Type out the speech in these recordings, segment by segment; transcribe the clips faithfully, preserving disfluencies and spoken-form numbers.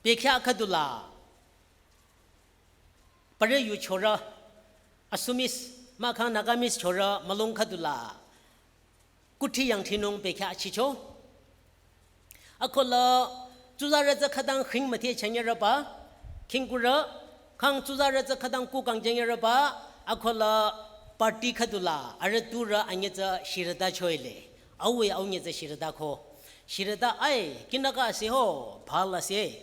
Bekhyah khüdula. Pare yu chorü. Assamese, mahkhang Nagamese chorü, mülung khüdula. Kuthri yangthsinung bekhyah chicho. Akola tsuzarü tsü khütang khing müthe chanyarüba. Khingkurü, khang tsuzarü tsü khütang kukang chanyarüba. Akola party khüdula. Arüh turü anyü tsü shirüta choile. Awe au nyü tsü shirüta ko. Shirüta ai, kinaka ase ho, bhala ase.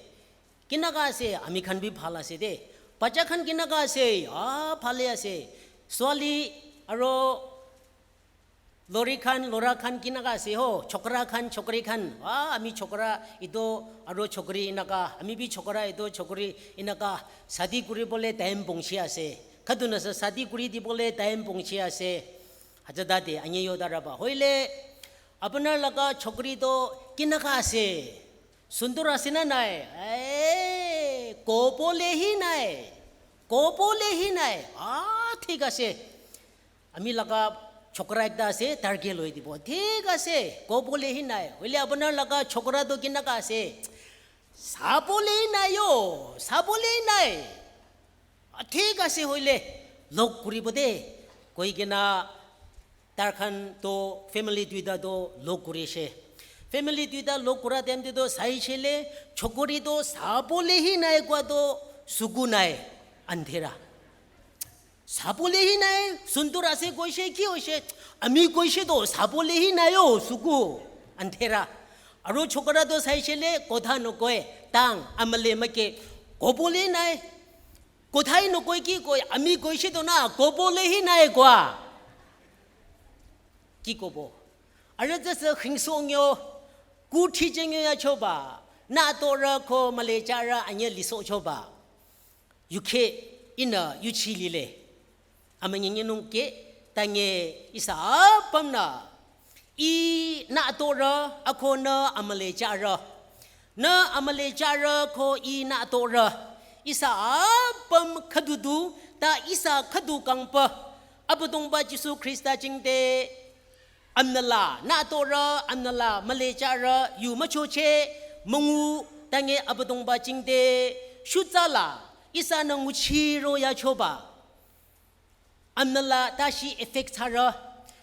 Kinaka ase, ami khan bi bhala ase de. Bacha khan kinaka ase, ah, bhale ase. Swali, aro, lori khan, lora khan kinaka ase ho, chokra khan, chokri khan. Ah, ami chokra, ito, aro chokri inaka. Ami bi chokra, ito, chokri inaka. Sadi kuribole time pongshi ase. Khüdunü sü sadi kuri dibole time pongshi ase. Hütsüta de, anyü yodarüba. Hoile, apnar laga chokri to kinaka ase. Sundur ase na nai? Eh, kobole hi nai. Kobole hi nai. Ah, thik ase. Ami laga chokra ekta ase, tarke loi dibo. Thik ase, kobole hi nai. Hoile apnar laga chokra to kinaka ase? Sabole hi nai yo, sabole hi nai. Ah, thik ase hoile, lok kuribo de. Koi kena tar khan to family duita to lok kurishe. Family duita lok kura time te to saishe le, chokri to sabole hi nai koa to suku nai, andhera. Sabole hi nai, sundur ase koishe, ki hoishe, ami koishe to sabole hi nai yo, suku, andhera. Aro chokra to saishe le, kotha nokoi, tang, amale make, kobole hi nai, kotha hi nokoi ki koi, ami koishe to na, kobole hi nai koa. Ki kobo. Arüh tsü sü khingsong yo, kuthri jeng yo yachoba, natorü ko mülecharü anyü lisohchoba. Yukheh ihnü yuchi lile. Amünyi nyinung ke, tange ihsa apümnü. Ih natorü, ako nü amülecharü. Nü amülecharü ko ih natorü. Ihsa apüm khüdu du, ta ihsa khüdu kangpü. Abüdongba Jisu Khrista jingte Amnüla, natorü, amnüla, mülecharü, yu müchoche, müngu, tange Abüdongba jingte, shutsala, ihsanü nguchiro yachoba. Amnüla, tashi effect thsarü.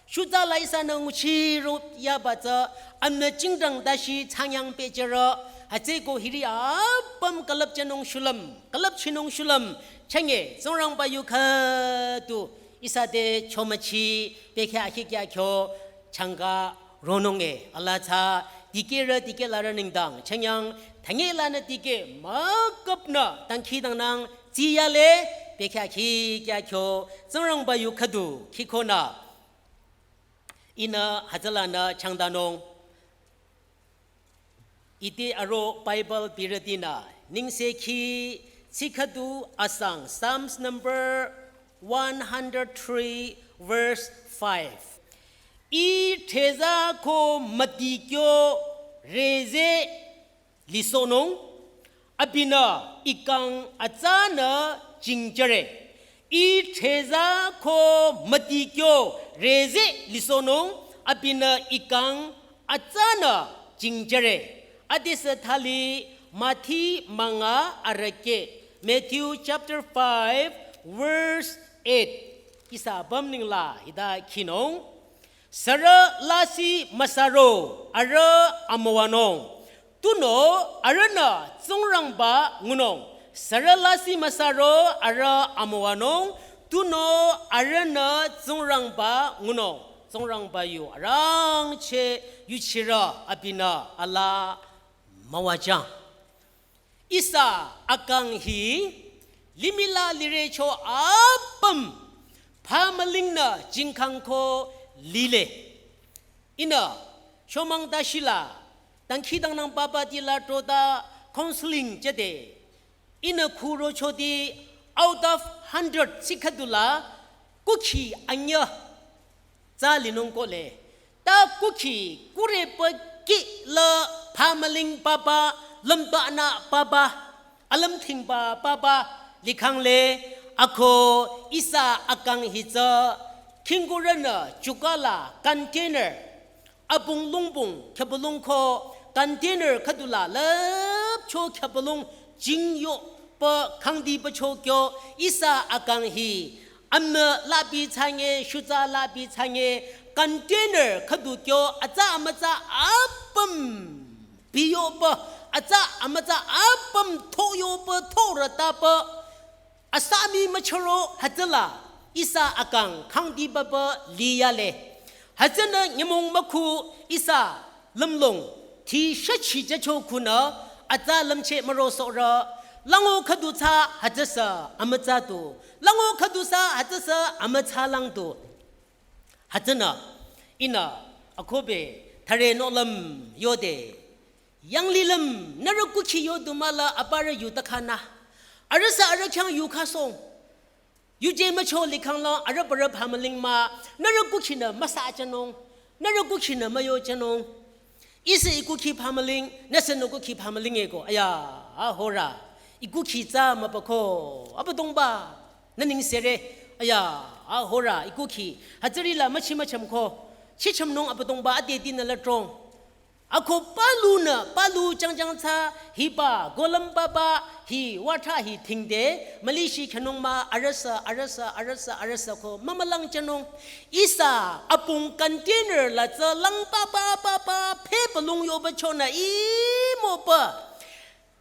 Shutsala, ihsanü nguchiro yaba tsü, amnü jingdang tashi changyang pehjürü. Hütsüeko hiri apüm külüpchinung shulüm, külüpchinung shulüm, change, Tsingrangba yu khüdu. Ihsa te chomüchi, bekhyah akhi kya kyo, changka ronung e, ala tsü, dikehrü dikehlarü nengdang, changyang, tange lanü dikeh, müküpnü, dangkhidangnang, tsiyale, bekhyah akhi kya kyo, Tsingrangba yu khüdu, khikonü. Ihnü, hütsülanü, changdanung. Ite aro Bible birütinü, nengsekhi tsi khüdu asang Psalms number one hundred three verse five. Ih theza ko mütikyo reze lisohnung, abinü ikang atsanü jingjüre. Ih theza ko mütikyo reze lisohnung, abinü ikang atsanü jingjüre. Adesü thali Mathi münga arüke. Matthew chapter five, verse eight. Ihsa apüm nengla hita khinung. Sürü lasih müsaro arüh amüwanung. Tunüo arühnü Tsingrangba ngunung. Sürü lasih müsaro arüh amüwanung. Tunüo arühnü Tsingrangba ngunung. Tsingrangba yu arangcheh yuchirü abinü ala müwajüng. Ihsa akang hi limihla lirecho apüm phamülingnü jingkhang ko lile. Ihnü shomang tashila dangkhidangnang papa tila trota counseling jüde. Ihnü khuro choti out of hundred tsi khüdula kukhi anyü tsü linung kohle. Ta kukhi kure pü kih la phamüling papa, lümbanü papa, alümthingba papa, likhangle ako ihsa akang hi tsü khingkurünü chukala container, abung lungbung khyübülung ko container khüdula lüpcho khyübülung jingyo pü khangdi pü chokyo ihsa akang hi amü labi change, shutsa labi change, container khüdu kyo atsa amütsa apüm biyo pü, atsa amütsa apüm thoyo pü, thorüta pü, asami müchüro hütsüla ihsa akang khangdi pü pü liyale. Hütsünü nyümong mükhu ihsa lümlong ti shüchi jücho khunü atsa lümcheh müro sohrü, lango khüdu tsü hütsüsü amütsa tu, lango khüdu tsü hütsüsü amütsa lang tu. Hütsünü ihnü akobe thare nohlüm yode, yanglilüm nührü kukhi yo du müla aparü yu takhana, arühsa arüh khyang yu khasong. Yuje mücho likhangla arüh parü phamüling mah, nührü kukhinü müsa jünung, nührü kukhinü müyo jünung. Ihsa i kukhi phamüling, nühsa nü kukhi phamüling eko, aya, ahora, i kukhi tsü müpako, Abüdongba, nü nengsere, aya, ahora, i kukhi, hütsüri la müchi mücham ko, chicham nung Abüdongba adeti nü la trong. Ako palunü, palu jangjang tsü, hiba, golüm papa, hi, watha hi thingde, mülishi khanung mah, arühsa, arühsa, arühsa, arühsa ko, mümülang jünung. Ihsa, apung container la tsü lang papa, papa, phe palung yo pü chonü imo pü.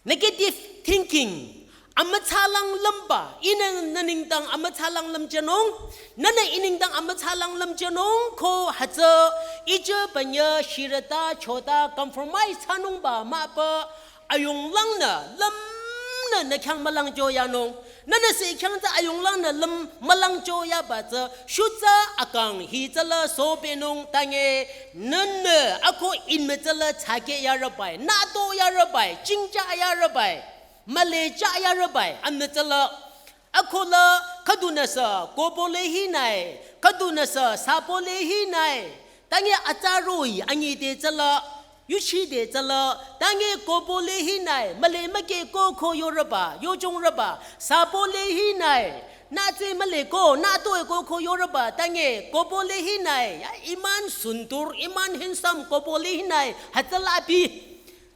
Negative thinking, amütsa lang lümba, ihnü nü nengdang amütsa lang lüm jünung, nünü i nengdang amütsa lang lüm jünung ko hütsü, ije pünye shirüta chota compromise thsanungba mah pü, ayung langnü lümnü nü khyang mülang jo yanung, nünü se khyang tsü ayung langnü lüm mülang jo yaba tsü, shutsa akang hi tsüla sobenung tange, nünü ako inme tsüla tsake yarübai, nado yarübai, chingcha yarübai, mülecha yarübai, amnü tsüla. Akola khüdunüsü kobole hinai, khüdunüsü sabole hinai, tange atsa roh-i anyide tsüla, yuchide tsüla, tange kobole hinai, müle müke ko ko yorüba, yojong rüba, sabole hinai, nütse müle ko, nütoe ko ko yorüba, tange kobole hinai, ya iman sundur, iman handsome kobole hinai, hütsüla bi.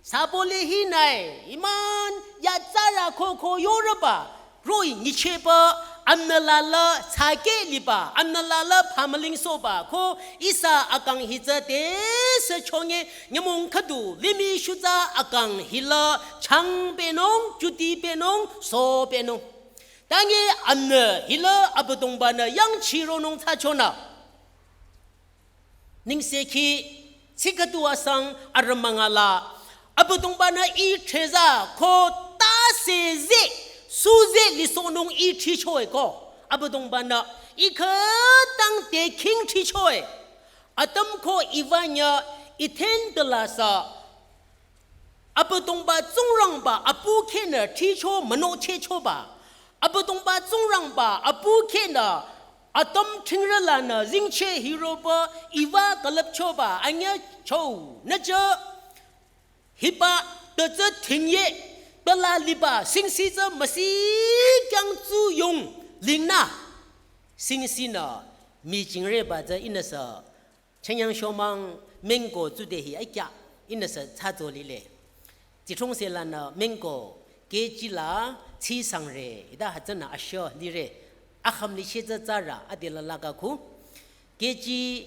Sabole hinai, iman yatsarü ko ko yorüba, roh-i nyichehba, amnü lala tsake liba, amnü lala phamüling soba, ko ihsa akang hi tsü tesü chonge, nyümong khüdu, limih shutsa akang hila, changbenung, jutibenung, sobenung. Tange amnü hila Abüdongba-nü yangchironung thsachonü. Nengsekhi, tsikatu asang arümangala, Abüdongba-nü i theza ko tase ze, suze lisohnung i thichoe ko. Abüdongba-nü i khütang te king thichoe. Adam ko Eva nyü Eden tela sa Abüdongba Tsingrangba apu khehnü thicho münochehchoba. Abüdongba Tsingrangba apu khehnü Adam thingrülanü zingcheh hiroba Eva külüpchoba anyücho nüjü hiba tütsü thingye tela liba singsi tsü müsi kyang tsuyong lingnü singsinü mi jingreba tsü ihnüsü Chenyang shomang mango tsude hi akya ihnüsü tsatso lile. Tsichong selanü mango K G la tsi sangre, ida hütsünü asho lire. Akham li shetsü tsarü adela laka khu. K G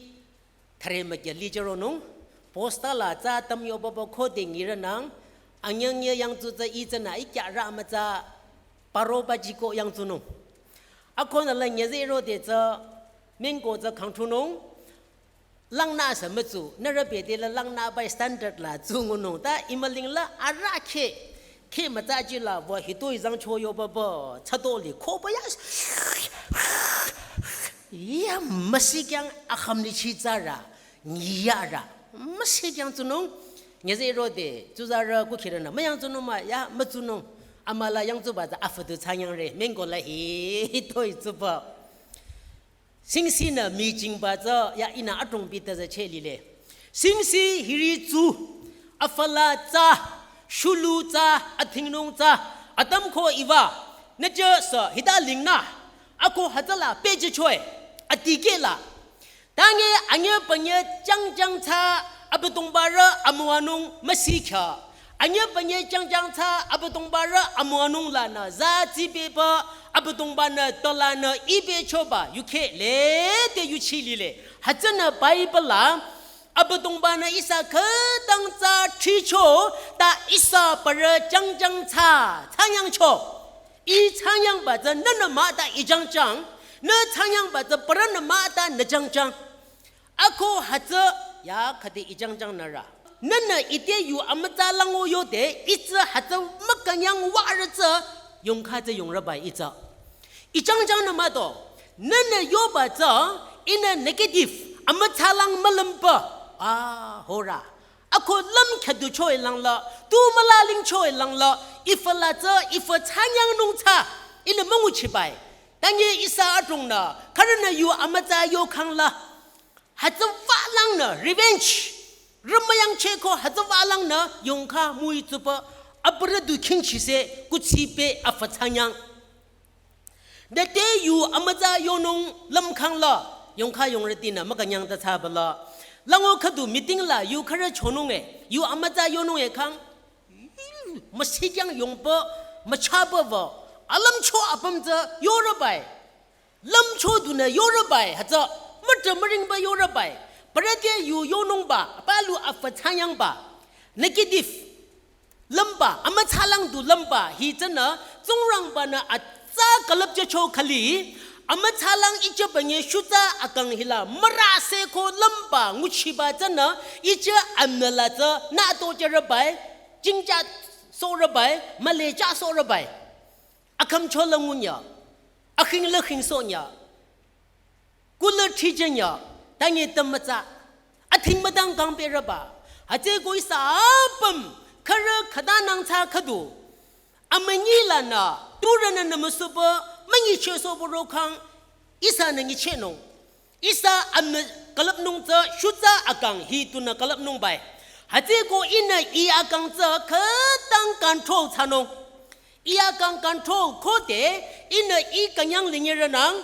thare makya li jüronung. Posta la tsa tam yo baba khode ngiranang. Anyang ye yangtsu tsü i tsünü ikya rü mütsa paro ba jiko yangtsunung. Akhonü la nyeze rode tsü mango tsü khangthunung. Langnü sü mütsu, nührü bete la langnü bai standard la tsungunung ta imaling la arahkheh, kheh mütsa ji la wa hitoi zangcho yo baba, tsato li ko ba ya. Ya müsi kyang akham li chi tsarü, nyi yarü, müsi kyang tsunung, nyeze rode, tsuzarü kukhirünü, müyang tsunung mah, ya mütsunung, amüla yangtsuba tsü afüdu tsanyangre, mango la hi, hitoi tsuba. Singsinü mi jingba tsü ya ihnü adrong bita tsü cheh lile. Singsi hiri tsu, afala tsü, shulu tsü, athingnung tsü, Adam ko Eva, nüjü sü hita lingnü, ako hütsüla pehjüchoe, atikehla. Tange anyü panyü jangjang tsü, Abüdongba rü amüwanung müsikhya, Anyüh panye jangjang tsü Abüdongba rü amüwanung lanü za tsipehba Abüdongba-nü tolanü ipechoba yukhe lede yuchi lile. Hütsünü Bible la Abüdongba-nü ihsa khütang tsü thricho ta ihsa parü jangjang tsü thsanyangcho. Ih thsanyangba tsü nünü mah ta ih jangjang, nü thsanyangba tsü parünü mah ta nü jangjang. Ako hütsü ya khüde ih jangjang nüra. Nünü ite yu amütsa lango yode itsü hütsü mükünyang warü tsü yongkha tsü yongrüba itsü. Ih jangjang nü mah to. Nünü yoba tsü ihnü negative amütsa lang mülümba. Ah, hora. Ako lüm khüdu choe langla, tu mülalingchoe langla, ifü la tsü, ifü thsanyangnung tsü, ihnü münguchibai. Tangi ihsa adrongnü, khürünü yu amütsa yokhangla, hütsü wülangnü, revenge, rümüyangcheko hütsü wülangnü, yongkha müitsuba, aparü du khingchise, kuthsi peh afü thsanyang. Nüte yu amütsa yonung lümkhangla, yongkha yongrütinü mükünyang ta thsabala. Lango khüdu meeting la yu khürü chonung e, yu amütsa yonung e khang, müsikyang yongba, müchaba wü, alümcho apüm tsü yorübai. Lümcho dunü yorübai, hütsü, mütü müringba yorübai. Parü te yu yonungba, palu afü thsanyangba. Negative. Lümba, amütsa lang du lümba, hi tsünü, Tsingrangba-nü atsa külüpjücho khali, amütsa lang ichaba nge shutsa akang hila, mürase ko lümba, nguchiba tsünü, icha amnala tsü, nü to jürübai, jingja sorübai, müleja sorübai. Akhümcho la ngunya, akhing la khingsohnya, kula thijenya, tangi tamütsa, athing müdang kangpehrüba, hütsüko ihsa apüm, khürü khütanang tsü khüdu, amünyi lanü, turünü nümüsuba, münyicheh soba rokhang, ihsanü nyichehnung. Ihsa amnü külüpnung tsü shutsa akang hi tunü külüpnungbai. Hütsüko ihnü ih akang tsü khütang control thsanung. Ih akang control khode ihnü ih künyang lingerünang.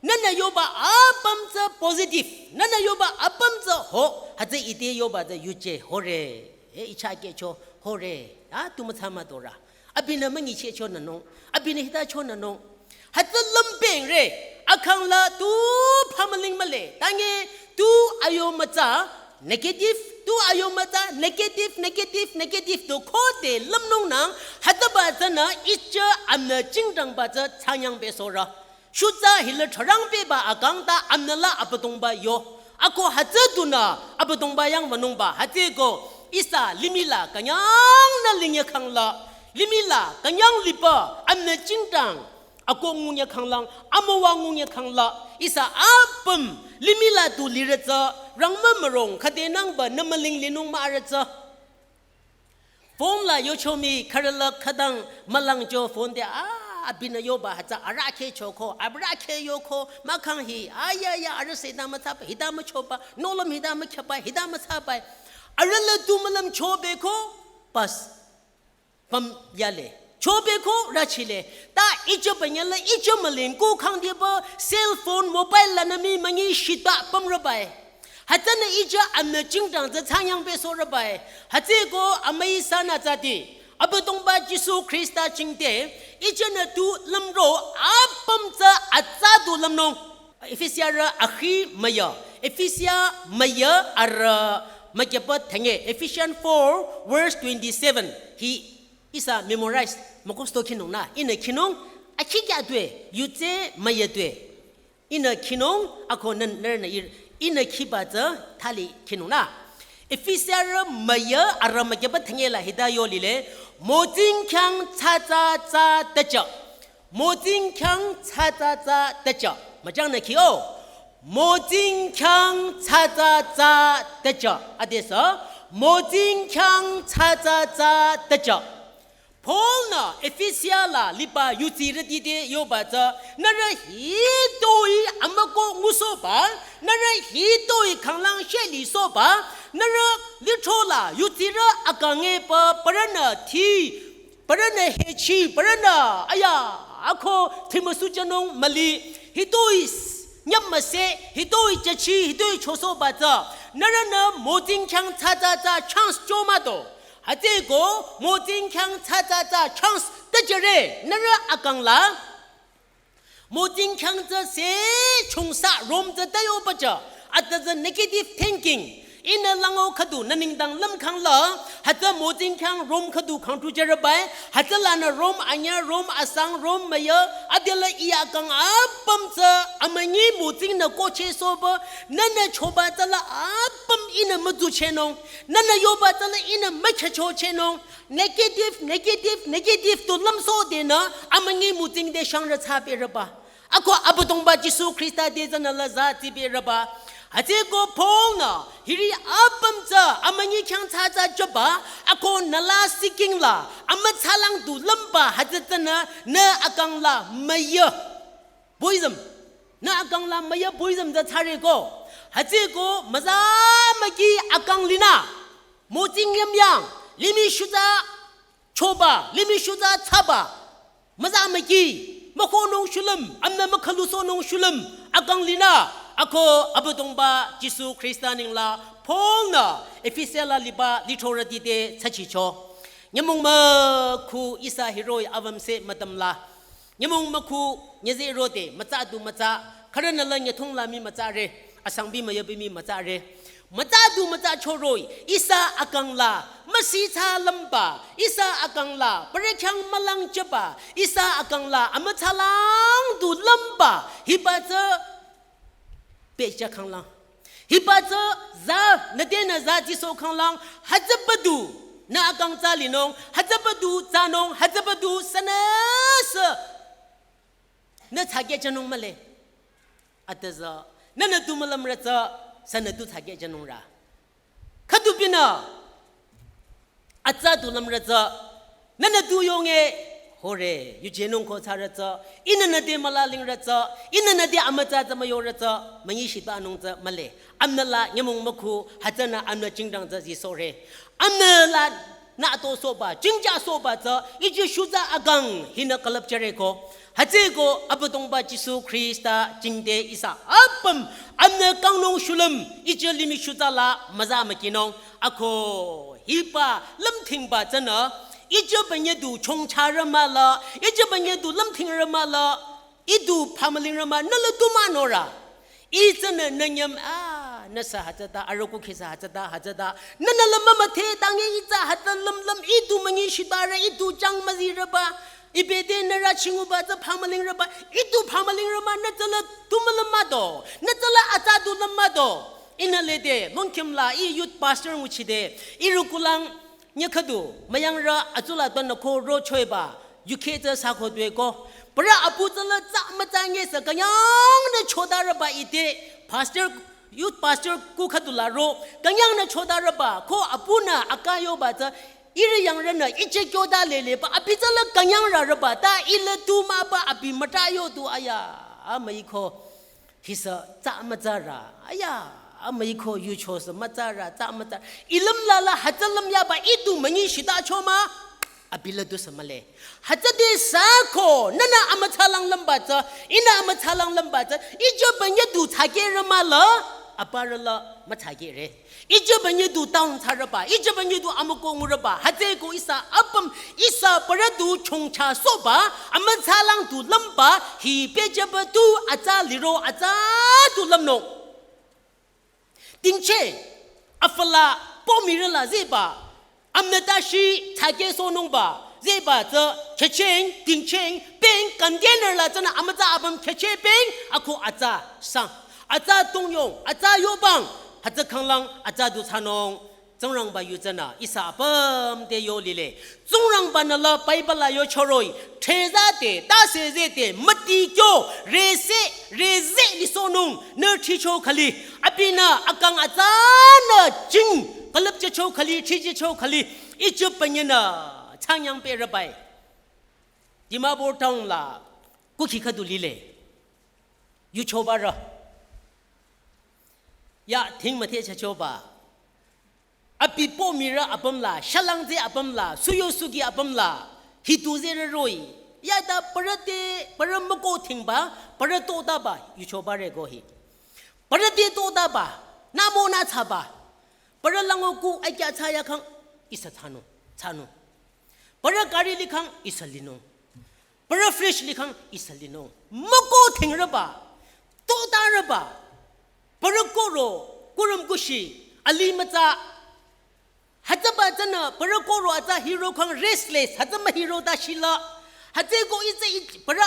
Nünü yoba apüm tsü positive. Nünü yoba apüm tsü ho. Hütsü ite yoba tsü yuje hore. E icha kecho hore. A tu mütsa müdorü. Abinü münyicheh chonanung. Abinü hita chonanung. Hütsü lümpengre, akhangla tu phamüling mühle, tangi tu ayo mütsa, negative, tu ayo mütsa, negative, negative, negative, tu khode lümnungnang, hütsüba tsünü icha amnü jingdangba tsü thsanyangpeh sorü. Shutsa hila thsarangpehba akang ta amnala Abüdongba yo. Ako hütsü tunü Abüdongba yang wünungba, hütsüko ihsa limih la künyangnü linge khangla, limih la künyang liba, amnü jingdang, ako ngunye khanglang, amüwa ngunye khangla, ihsa apüm, limih la tu lirü tsü, rangmü mürong, khüdenangba nü müling linung mürü tsü. Phone la yochomi, khürüla khütang, mülangjo phone te, a, abinü yoba hütsü, arahkheh choko, arahkheh yoko, mahkhang hi, aya ya, arüh seta müthsaba, hita müchoba, nohlüm hita mükhyaba, hita müthsaba. Arüh la tu mülümchobeko, bas. Püm yale. Chobeko rachile. Ta icha banyala icha müling ko khangdiba cell phone mobile lanü mii münyi shita pümrübai. Hütsünü icha amnü jingdang tsü thsanyangpeh sorübai. Hütsüko amüi sanü tsüti. Abüdongba Jisu Khrista jingte ichanü tu lümro apüm tsü atsa tu lümnung. Efesiarü akhi müya. Efesia müya arü mükyüpa thünye. Ephesians four verse twenty-seven. Hi ihsa memorize mükosto khinung nü. Ihnü khinung akhi kya tue, yutse müya tue. Ihnü khinung ako nü, nü, nü, ir, ihnü khiba tsü thali khinung nü. Efesiarü müya arü mükyüpa thünye la hita yo lile. Mütsing khyang tsa tsa tsa tücha. Mütsing khyang tsa tsa tsa tücha. Müjangnü khi o. Mütsing khyang tsa tsa tsa tücha. Adesü. Mütsing khyang tsa tsa tsa tücha. Paul-nü Efesia la liba yudsirüti te yoba tsü, nührü hitoi amüko ngusohba, nührü hitoi khanglang shelisohba, nührü lithro la yudsirü akang epü parünü thi, parünü hechi, parünü aya, ako thimüsu jünung müli, hitoi s-, nyüm müse, hitoi jüchi, hitoi chosohba tsü, nührünü mütsing khyang tsa tsa tsa chance cho mah do. Hütsüeko, motsing khyang tsü tsü tsü chance tüjüre, nührü akang la. Motsing khyang tsü se chungsa rom tsü tayoba tsü, atütsü negative thinking. Ihnü lango khüdu nü nengdang lümkhang la, hütsü motsing khyang rom khüdu khang tu jürebai, hütsülanü rom anyüh, rom asang, rom müyü, adela iya kang apüm tsü, amünyi motsing nü kohchehsohba, nünü choba tsüla apüm ihnü mütsuchehnung, nünü yoba tsüla ihnü mükhehchochehnung, negative, negative, negative tu lümsohdenü, amünyi motsing te shangrü thsapü reba. Ako Abüdongba Jisu Khrista te tsünü la za tsipü reba. Hütsüeko Paul nü, hiri apüm tsü amünyi khyang tsü tsü jüba, ako nü la seeking la, amütsalang du lümba hütsü tsünü, nü akang la müyü. Buddhism. Nü akang la müyü Buddhism tsü thsareko. Hütsüeko müza müki akang linü. Motsing yamyang, limih shutsü choba, limih shutsü thsaba, müza müki, mükohnung shulüm, amünü mükhalusohnung shulüm, akang linü, ako Abüdongba Jisu Khrista nengla, Paul nü, Efesa la liba, lithorüti te thsachicho. Nyümong mükhu ihsa hiroh-i avamse mütüm la. Nyümong mükhu nyüzeh rode, mütsa du mütsa, khürünü la nyüthong la mii mütsare, asangbi müyübi mii mütsare. Mütsa du mütsa choroh-i, ihsa akang la, müsi thsa lümba, ihsa akang la, parü khyang mülang jüba, ihsa akang la, amütsalang du lümba, hiba tsü pehjü khanglang. Hiba tsü za, nü tenü za jisoh khanglang, hütsübadu, nü akang tsü linung, hütsübadu tsünung, hütsübadu sünüsü. Nü thsakeh jünung mühle. Atüza, nünü tu mülümrü tsü, sünü tu thsakeh jünung rü. Khüdu binü, atsa du lümrü tsü, nünü tu yonge, hore, yujenung ko thsarü tsü, ihnü nü te mülalingrü tsü, ihnü nü te amütsa tsü müyorü tsü, münyi shitanung tsü mühle. Amünü la nyümong mükhu, hütsünü amünü jingdang tsü jisohre. Amünü la nü atosohba, jingjasohba tsü, iji shutsü akang, hinü külüpjüreko. Hütsüeko Abüdongba Jisu Khrista jingte ihsa apüm, amünü kangnung shulüm, iji limih shutsü la müza mükinung. Ako hiba lümthingba tsünü, ijüba nyedu chongcharü mühle, ijüba nyedu lümthingrü mühle, idu phamülingrü mah, nü la tu münorü. Ih tsünü nü nyüm, a, nü sü hütsüta, arüku khisü hütsüta, hütsüta. Nünü la mümüdhe, tange ih tsü hütsü lümlüm, idu münyi shitarü, idu chang müzirüba. Ih bete nü rü chinguba tsü phamülingrüba, idu phamülingrü mah, nü tsü la tu mülüm müdo, nü tsü la atsa du lüm müdo. Ihnü lede, Longkhim la, ih youth pastor nguchide, ihrü kulang, nyüh khüdu, müyangrü atsula tonü ko rochoiba, yukhe tsü sako tueko. Parü apu tsü la tsü mütsa ngesü künyangnü chotarüba ite, pastor, youth pastor ku khüdu la ro, künyangnü chotarüba, ko apunü akayoba tsü, ihrü yangrünü iche kyota leleba, abi tsü la künyangrü rüba, ta ih la tu müba abi müta yo tu aya, amüiko. Hisü tsü mütsarü, aya, amüiko yuchosü mütsarü, tsü mütsarü. Ih lüm la la hütsü lüm yaba, idu münyi shitacho mah, abi la dusü mühle. Hütsüde sako, nünü amütsalang lümba tsü, ihnü amütsalang lümba tsü, ijüba nyedu thsakehrü mühle, aparü la mütsakehre. Ijüba nyedu town thsarüba, ijüba nyedu amüko ngurüba, hütsüeko ihsa apüm, ihsa parü du chongchasohba, amütsalang du lümba, hi pehjüba tu atsa liro atsa du lümnung. Tingcheh, afü la, pomirü la zehba, amünü tashi thsakehsohnungba, zehba tsü, khecheng, tingcheng, peng, container la tsünü amütsa apüm khecheh peng, ako atsa, sang. Atsa tongyong, atsa yobang, hütsü khanglang, atsa du thsanung, Tsingrangba yu tsünü, ihsa apüm te yo lile. Tsingrangba-nü la Bible la yochoroh-i, thezate, tasezete, mütikyo, rese, reze lisohnung, nü thicho khali. Abinü akang atsanü jing, külüpjücho khali, thichicho khali, ijüba nyenü, changyang perübai. Dimapur town la, kukhi khüdu lile. Yuchobarü. Ya, thing müthe chachoba. Abi pomirü apüm la, shalangze apüm la, suyo sugi apüm la, hitu zerü roh-i. Ya ta parü te, parü müko thingba, parü totaba, yuchobarü ko hi. Parü te totaba, namo nü thsaba. Parü lango ku akya thsa ya khang, ihsa thsanung. thsanung. Parü gari likhang ihsa linung. Parü fridge likhang ihsa linung. Müko thingrüba, todarüba, parü koro, kurüm kushi, ali mütsa, hütsüba tsünü, parü koro atsa hirokhang restless, hütsü mühiro ta shila. Hütsüko itsü i-, parü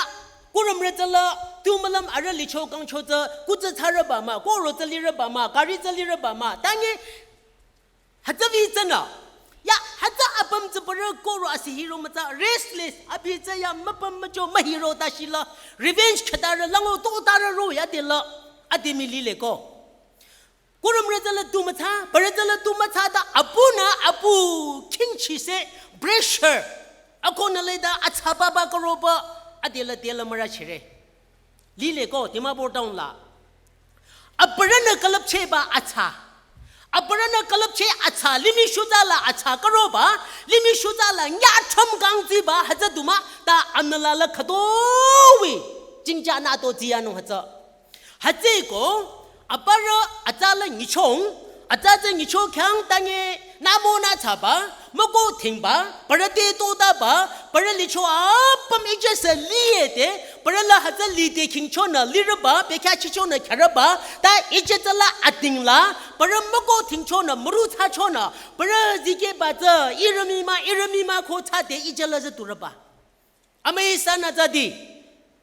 kurümrü tsüla, tu mülüm arüh licho kangcho tsü, kutsü thsarüba mah, koro tsü lirüba mah, gari tsü lirüba mah, tangi, hütsübi tsünü. Ya, hütsü apüm tsü parü koro asi hiro mütsa, restless, abi tsü ya müpüm mücho mühiro ta shila, revenge khütarü lango todarü ro ya dela, adi mii lile ko. Kurümrü tsüla tu mütsa, parü tsüla tu mütsa ta apunü apu khingchise pressure. Akonü leda atsa papa karoba adela dela mürachire. Lile ko Dimapur town la. Aparünü külüpchehba atsa. Aparünü külüpcheh atsa, limih shutsala atsa karoba, limih shutsala nyathrüm kangziba hütsü du mah ta amnü lala khütoh-i. Jingja nü to ziyanung hütsü. Hütsüko, aparü atsala nyichong, atsa tsü nyicho khyang tangi, nümonü thsaba, müko thingba, parü te todaba, parü licho apüm ijesa liyete, parü la hütsü lite khingchonü lirüba, bekhyah chichonü khyarüba, ta ijetsala atingla, parü müko thingchonü, müru thsachonü, parü zikehba tsü, ihrü mii mah, ihrü mii mah ko thsade ijela züturüba. Amüi sanü tsüdi,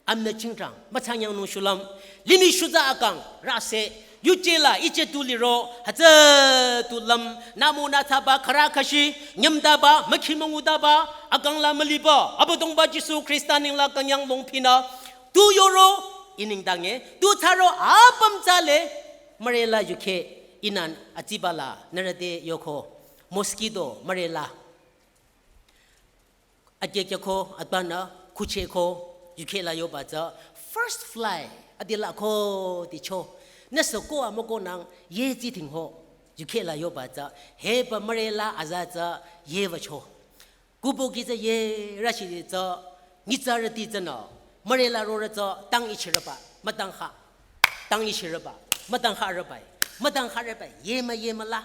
amnü chingtrang, mütsanyangnung shulüm, limih shutsa akang, rase, yujela, ije tu liro, hütsü tu lüm, nümonü thsaba, khürü khüshi, nyümdaba, mükhi müngudaba, akang la müliba, Abüdongba Jisu Khrista ninglang künyang longphinü, tu yoro, i nengdange, tu thsaro, apüm tsale, mürela yukheh, ihnü, atsibala, nührü te yoko, mosquito, mürela. Akekyako, atbanü, khucheko, yukheh la yoba tsü, first fly, adila ko, dicho, nüsü ko amükonang, ye zi tingho, yukheh la yoba tsü, heba mürela aza tsü, ye vacho. Kubo ki tsü ye rashi tsü, nyitsarüti tsünü, mürela rorü tsü, tang ichirüba, mütangkha. Tang ichirüba, mütangkharüba, mütangkharüba, yema yema la,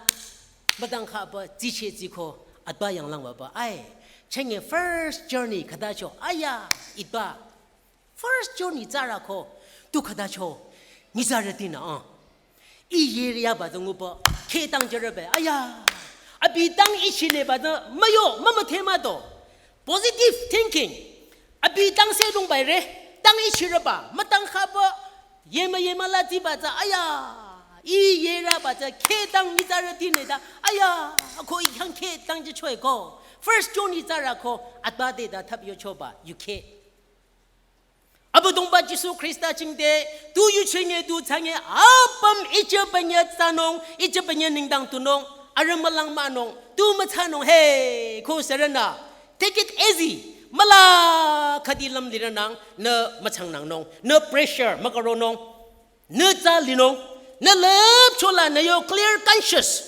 mütangkhaba ziche ziko, atba yanglang baba, ai, chenge first journey khütacho, aya, itba, first journey tsarako, tu khütacho, nyitsarütinü, ah. I yeriaba tsü nguba, kheh tang jürüba, aya, abi tang ichileba tsü, müyo, mümüthe müdo, positive thinking, abi tang se lungbaire, tang ichirüba, mütangkhaba, yema yema la ziba tsü, aya, i yeraba tsü, kheh tang nyitsarütinü ta, aya, ko i khyang kheh tang je choi ko. First journey tsarako, atba te ta thap yochoba, yukheh. Abüdongba Jisu Khrista jingte, tu yuchenge, tu thsange, apüm ichepanye thsanung, ichepanye nengdang tunung, arüh mülang mahnung, tu müthsanung, he, ko sürünü. Take it easy. Müla khüdi lüm lirünang, nü müchangnangnung, nü pressure mükaronung, nü tsü linung, nü lüpchola nü yo clear conscious.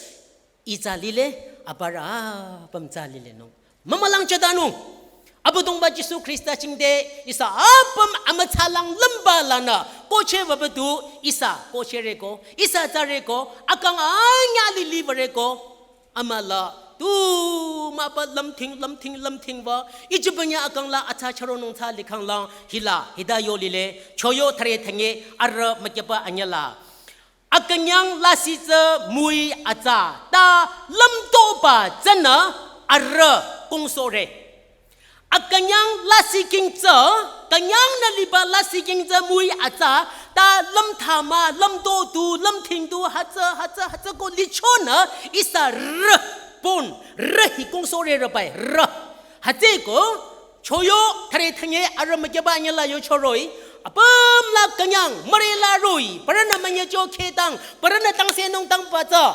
I tsü lile, aparü apüm tsü lilenung. Mümülang jüdanung. Abüdongba Jisu Khrista jingte, ihsa apüm amütsalang lümba lanü, koche babadu, ihsa kochere ko, ihsa tsare ko, akang anyüh lili bare ko, amüla, tu müba lümthing, lümthing, lümthing ba, ichepanye akang la atsa charonung tsü likhang lang, hila, hita yo lile, choyo thare thange, arüh mükyeba anyüh la. Akünyang lasih tsü müi atsa, ta lümtoba tsünü arüh kongsohre. Akünyang lasih king tsü, künyangnü liba lasih king tsü müi atsa, ta lümthama, lümto tu, lümthing tu, hütsü, hütsü, hütsü ko lichonü, ihsa rüh, pon, rüh hi kongsohre rübai, rüh. Hütsüko, choyo, thare thange, arüh mükyeba anyüh la yochoroi, apüm la künyang, müre la roh-i, parünü münyecho kheh tang, parünü tangsehnung tangba tsü.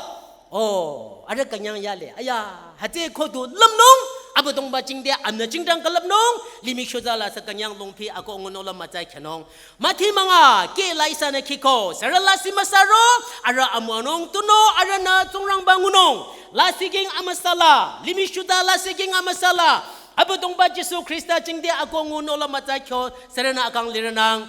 Oh, arüh künyang yale, aya, hütsüko du lümnung, Abüdongba jingte amnü jingdang külüpnung, limih shuza la sü künyang longphi ako ngunung la mütsa khyünung. Mathi münga, kheh la ihsanü khiko, sürü lasih müsaro, arüh amüwanung tunüo, arühnü Tsingrangba ngunung. Lasih king amüsala, limih shuza lasih king amüsala, Abüdongba Jisu Khrista jingte ako ngunung la mütsa kyo, sürünü akang lirünang.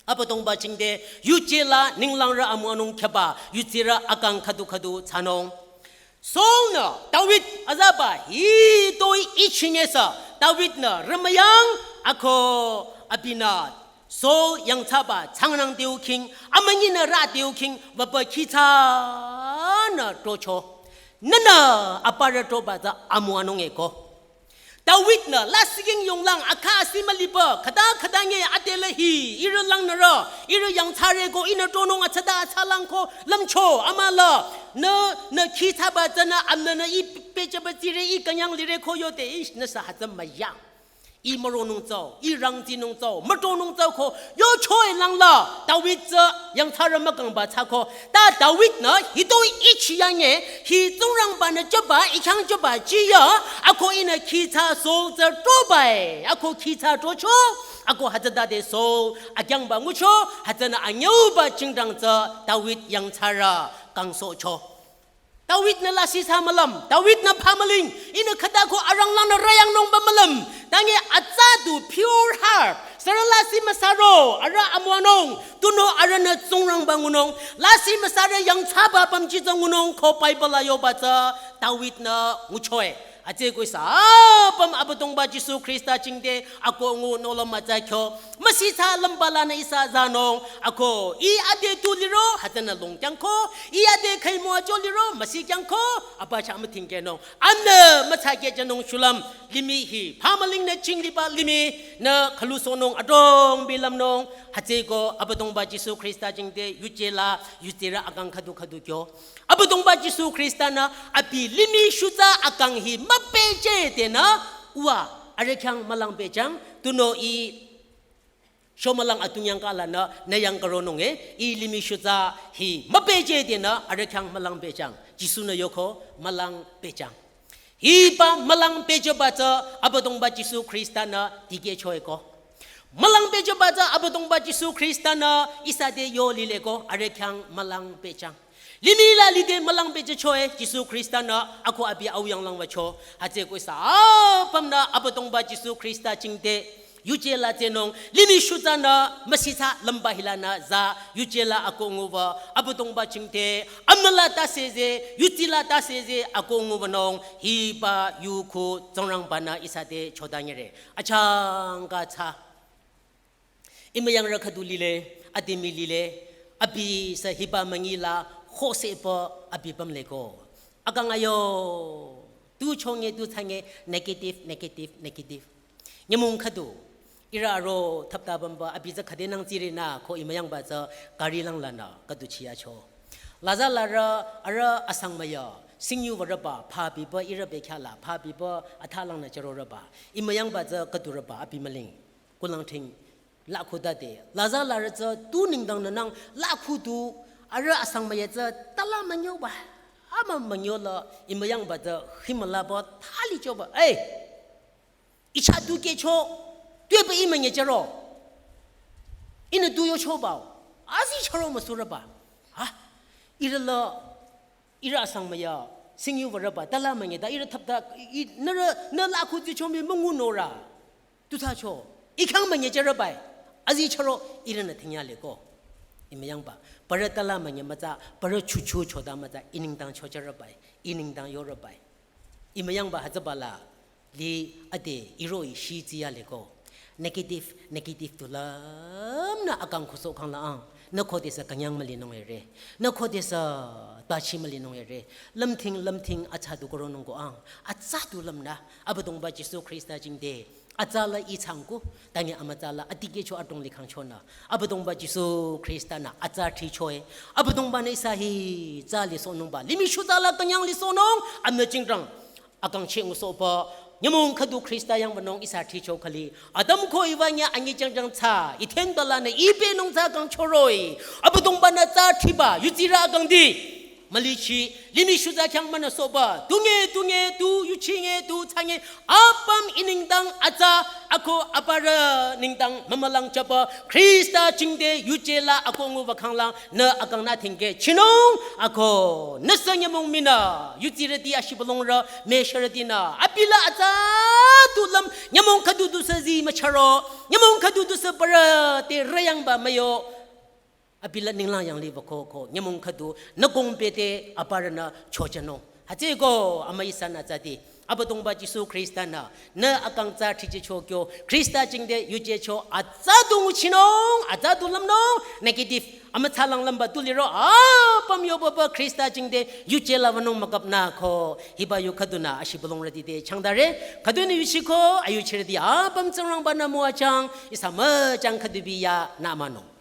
Abüdongba jingte, yuje la ninglangrü amüwanung khyaba, yuzirü akang khüdu khüdu thsanung. Saul-nü David azaba hitoi ichinyesa David-nü rümüyang ako abinü Saul yangthsaba tsangnang teukhing amünyinü rü teukhing wüpü khitsanü trocho. Nünü aparü troba tsü amüwanung eko. David-nü lasih king yonglang akha asi mülipü khüta khüta nge adela hi ihrü langnürü ihrü yangthsarü ko ihnü tronung atsada atsalang ko lümcho amüla nü nü khitsa ba tsünü amnünü ih pehjüba tsire ih künyang lire ko yote ih nüsü hütsü müyang. Ih müronung tsü, ih rangtsinung tsü, mütronung tsü ko yocho-i langla David tsü yangthsarü mükangba thsako. Ta David-nü hitoi ichiyange hi Tsingrangba-nü jüba, ih khyang jüba jiya, ako ihnü khitsa Saul tsü troba-i, ako khitsa trocho, ako hütsütade Saul akyangba ngucho, hütsünü anyüuba jingdang tsü David yangthsarü kangsohcho. David-nü lasih thsa mülüm, David-nü phamüling, ihnü khüta ko aranglangnü rüyangnungba mülüm, tangi atsa du pure heart, sürü lasih müsaro, arüh amüwanung, tunüo arühnü Tsingrangba ngunung, lasih müsarü yangthsaba pümji tsü ngunung, ko Bible la yoba tsü David-nü ngucho-i. Atsü ko ihsa apüm Abüdongba Jisu Khrista jingte ako ngu nohlüm mütsa kyo. Müsitsa lümba lanü ihsa zanung ako ih ade tu liro hütsünü longkyang ko, ih ade khüimüwa cho liro müsikyang ko, apa cha mütingkehnung. Amnü mütsa kehjünung shulüm limih hi phamülingnü chingliba limihnü khülusohnung adrong bilümnung. Hütsü ko Abüdongba Jisu Khrista jingte yuje la yuje rü akang khüdu khüdu kyo. Abüdongba Jisu Khrista-nü abi limih shutsa akang hi müpehjüdenü uwa arüh khyang mülang pehjüng, tunüo ih shomülang atung yangka lanü nü yang karonung-e, ih limih shutsa hi müpehjüdenü arüh khyang mülang pehjüng. Jisu-nü yoko mülang pehjüng. Hiba mülang pehjüba tsü Abüdongba Jisu Khrista-nü dikehcho-i ko. Mülang pehjüba tsü Abüdongba Jisu Khrista-nü ihsa te yo lile ko arüh khyang mülang pehjüng. Limih la lide mülang pehjücho-i Jisu Khrista-nü ako abi auyang langwücho. Hütsü ko ihsa apümnü Abüdongba Jisu Khrista jingte yuje la tsehnung limih shutsanü müsitsa lümba hilanü za yuje la ako nguba Abüdongba jingte amnü la tase ze, yuti la tase ze ako ngubanung hiba yuku Tsingrangba-nü ihsa te chodanyire. Achangka tsü. Ih müyangrü khüdu lile, adimi lile, abi sü hiba münyi la khosepü abi pümle ko. Akang ayo, tu chonge, tu tsange, negative, negative, negative. Nyümong khüdu, ihrü aro thapta pümba, abi tsü khüdenang tsire nü ko ih müyangba tsü kari lang lanü khüdu chiyacho. Laza larü, arüh asang müya, singyu würeba, pha biba ihrü bekhyah la, pha biba athalang nü chüroreba, ih müyangba tsü khüdureba, abi müling. Kulang thing, la khütade, laza larü tsü tu nengdang nünang, la khüdu, arüh asang müya tsü, tala münyoba, ama münyola, ih müyangba tsü, himüla ba, thali choba, ei! Ih chah tu kehcho, tuepü ih münye chüro. Ihnü tu yocho bao. Azi chüro müsureba. Ha? Ihrü la, ihrü asang müya, singyu würeba, tala münye, ta ihrü thapta, i, nührü, nü la khüdu chombi müngu nora. Tu thsacho. Ih khyang münye chüreba-i. Azi chüro, ihrünü thingyale ko. Ih müyangba. Parü tala münye mütsa, parü chuchu choda mütsa, ih nengdang cho chüreba-i. Ih nengdang yoreba-i. Ih müyangba hütsüba la, li ade iroh-i shi tsiyale ko. Negative, negative tu lümnü akang kusoh khang la ang. Nü khodesü künyang mülinung ere. Nü khodesü tachi mülinung ere. Lümthing, lümthing atsa du koronung ko ang. Atsa du lümnü. Abüdongba Jisu Khrista jingte. Atsa la ih tsangku. Tangi amütsa la adikehcho adrong likhang chonü. Abüdongba Jisu Khrista-nü atsa thicho-i. Abüdongba-nü ihsa hi tsa lisohnungba. Limih shutsa la künyang lisohnung. Amnü jingdang. Akang cheh ngusohba, nyümong khüdu Khrista yangbanung ihsa thicho khali. Adam ko Eva nya anyi jangjang tsü, Eden balanü ibenung tsü kang chüro-i. Abüdongba-nü tsü thiba, yutsirü akang di. Mülichi, limih shutsa khyang münüsohba, tunge, tunge, tu, yuchinge, tu, tsange, apüm ih nengdang atsa, ako aparü nengdang mümülang chaba, Khrista jingte yuje la ako nguba khanglang, nü akang nü thingkeh chinung ako nüsü nyümong minü yutsirüti ashibülungrü müshürütinü abi la atsa tu lüm nyümong khüdu dusü zi müchüro, nyümong khüdu dusü parü te rüyangba müyo. Abi la ninglang yangliba ko ko nyümong khüdu nü kongpü te aparünü chojünung. Hütsüeko amüi sanü tsüti, Abüdongba Jisu Khrista-nü nü akang tsü thrichehcho kyo, Khrista jingte yujecho atsa du nguchinung, atsa du lümnung, negative amütsalang lümba tu liro apüm yobaba Khrista jingte yuje la wünung müküpnü ko, hiba yu khüdunü ashibülungrüti te changdare, khüdunü yuchiko, ayuchirüti apüm Tsingrangba-nü müwajüng, ihsa müjang khüdu biyanü münung.